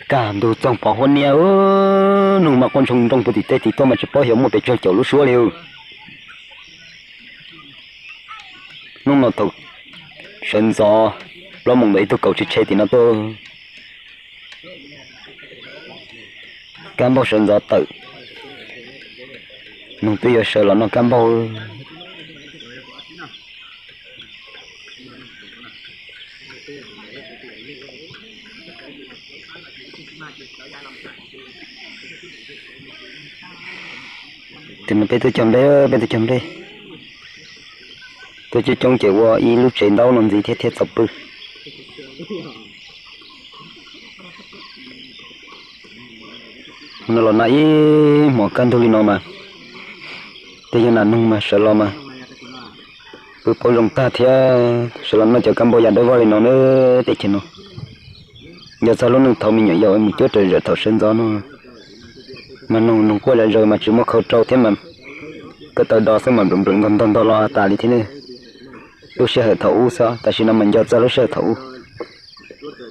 Kaj ntug txoog pom huab niab, noog mas quaj ntsoog nrooj puag tim tej tim tuaj mas tsis paub xyov muaj pes tsawg caum lub suab li. Hnub no thaum sawv ntxov plaub moos ntawm ib tug kaus tshe tshe tim no tuaj, kab npauj sawv ntxov tawm, noog twb yuav sawv los noj kab npauj. Tim no peb tuaj cog nplej, peb tuaj cog nplej. Tuaj coob coob ces ua ib lub tsev ntaub no ntxiv thiab thiaj txaus pw. No los nag ib hmos kaj ntug li no mas, tej yog nas noog mas sawv los mas pw paub zoo tag thiab sawv los noj cov kab npauj ya dawb vog li no na. Teb chaws no nco txog lub neej thaum me nyuam yaus mus cuab raws zawm thaum sawv ntxov no mas noog noog quaj zom zaws mas tsis muaj khau rau thiab mas koj taw do xwb mas nplwm nplwm ntog ntog ntog los tas li thiab ne. Lub sij hawm thaum ub xwb, tam sim no mas nco txog lub sij hawm thaum ub.